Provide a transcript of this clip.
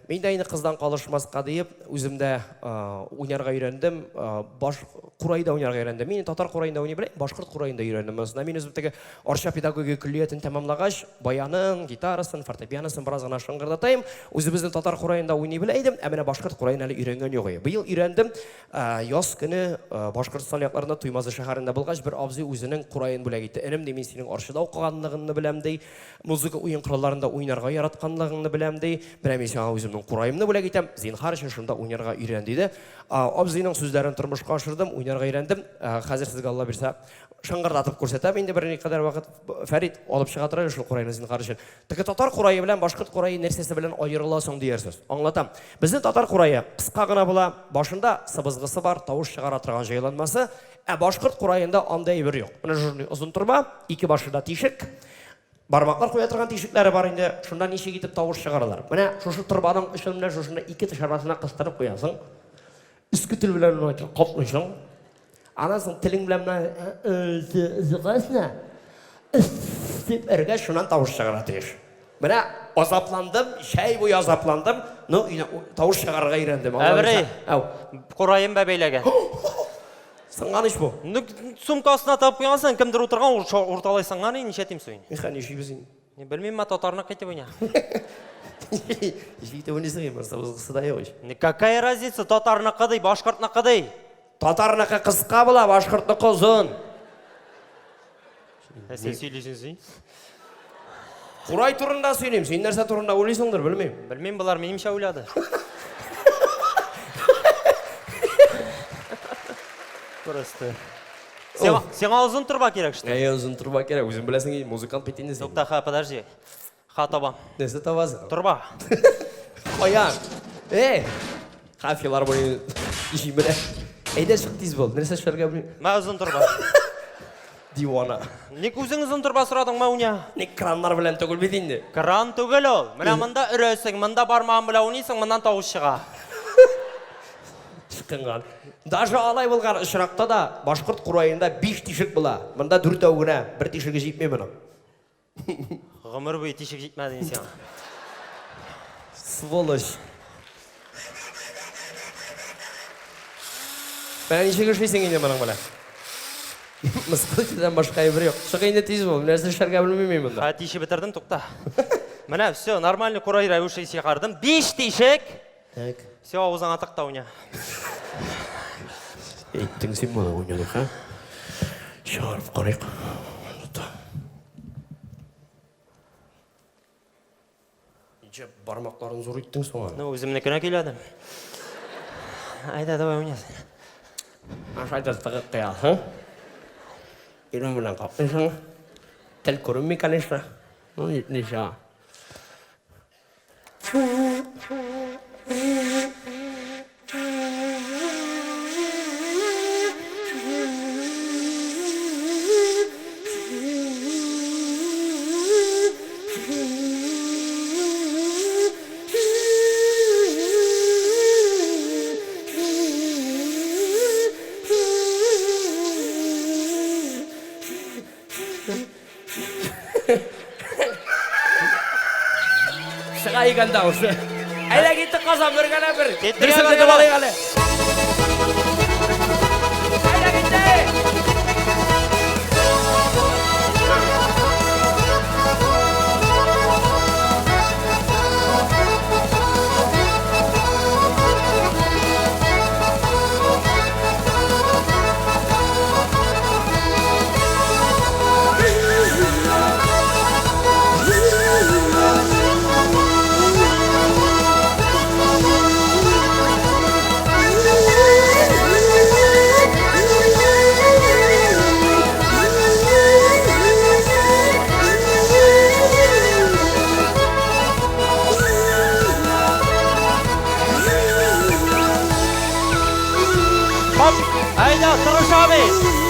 Мин дә инде кыздан калышмаска диеп, үзем дә уйнарга өйрәндем. Баш курайда уйнарга өйрәндем. Мин татар кураенда уйный беләм, башкорт кураенда өйрәндем. Монысына мин үзем теге Арча педагогия көллиятен тәмамлагач, баянын, гитарасын, фортепианосын бераз гына шыңгырдатайм. Үзебезнең татар кураенда уйный белә идем, ә менә башкорт кураен әле өйрәнгән юк иде. Быел өйрәндем. Яз көне Башкортстан якларында Туймазы шәһәрендә булгач, бер абзый үзенең кураен бүләк итте. Энем, ди, мин синең Арчада укыганлыгыңны беләм, ди. Музыка уен коралларында уйнарга яратканлыгыңны беләм, ди. Менә мин сиңа үземнең кураемны бүләк итәм. Зинһар өчен шунда уйнарга өйрән, диде. Абзыйның сүзләрен тормышка ашырдым, уйнарга өйрәндем. Хәзер сезгә Алла бирсә, шыңгырдатып күрсәтәм инде берникадәр вакыт. Фәрит, алып чыга тор әле шул курайны зинһар өчен. Теге татар курае белән башкорт курае нәрсәсе белән аерыла соң диярсез. Аңлатам. Безнең татар курае кыска гына була, башында сыбызгысы бар, тавыш чыгара торган җайланмасы. Ә башкорт кураенда андый әйбер юк. Менә шушындый озын торба, ике башында тишек, бармаклар куя торган тишекләре бар инде. Шунда ничек итеп тавыш чыгаралар. Менә шушы торбаның очын менә шушында ике теш арасына кыстырып куясың. Өске тел белән менә каплыйсың. Аннан соң телең белән менә зыгасына дип өргәч, шуннан тавыш чыгарга тиеш. Менә азапландым, чәй буе азапландым, но тавыш чыгарырга өйрәндем. Әбри, кураем бәбәйләгән. Сынган ич бу. Ну, сумка астына тыгып куйгансың, кемдер утырган, урталай сынган, нишләтим соң инде? Миха, нишлибез инде? Не белмим, ма татарныкы итеп уйна. Ничек итеп уйныйсың инде, сыбызгысы да юк ич. Какая разница, татарныкы ди, башкортныкы ди. Татарныкы кыска була, башкортныкы озын. Ә син сөйлисең син. Курай турында сөйлим, син нәрсә турында уйлыйсыңдыр, белмим. Белмим, болар минемчә уйлады. Просто. Сиңа, сиңа озын торба кирәк, что? Әйе, озын торба кирәк. Үзең беләсең, музыкант бит инде син. Тукта, ха, подожди. Ха табам. Нәрсә табасың? Торба. Каян? Эй! Ха, филармония җимерә. Әйдә чык тиз бул. Нәрсә эшләргә белмим. Мә озын торба. Дивана. Ник үзең озын торба сорадың, Мауня? Ник краннар белән түгел бит инде. Кран түгел ул. Менә монда өрәсең, монда бармагың белән уйныйсың, моннан тавыш чыга. Чыкынган. Даже алай булган очракта да башкорт кураенда 5 тишек була. Монда дүртәү генә, бер тишеге җитми моның. Гомер буе тишек җитмәде инде сиңа. Сволочь. Менә ничек эшлисең инде моның белән? Мыскыл итүдән башка әйбер юк. Чык инде тиз бул, нәрсә эшләргә белмим мин монда. Ха, тишеп бетердем, тукта. Менә, все, нормальный курай рәвеше чыгардым. Биш тишек! Так. Все, авызыңа тык та уйна. Әйттең син моны уйнадык, ха? Чыгарып карыйк. Ничә бармакларын зур иттең соң аны? Ну, үземнекенә көйләдем. Әйдә, давай уйна син. Ашайда тыгып куясың. Ирен белән каплыйсың. Тел күренми, конечно. Ну, ничего. Чыга икән тавышы. Әйдә киттек Казан бергәләп бер. Киттек, Дөресен бергәләп. көтеп алыйк әле. Әйдә киттек. Хоп, әйдә, тырышабыз.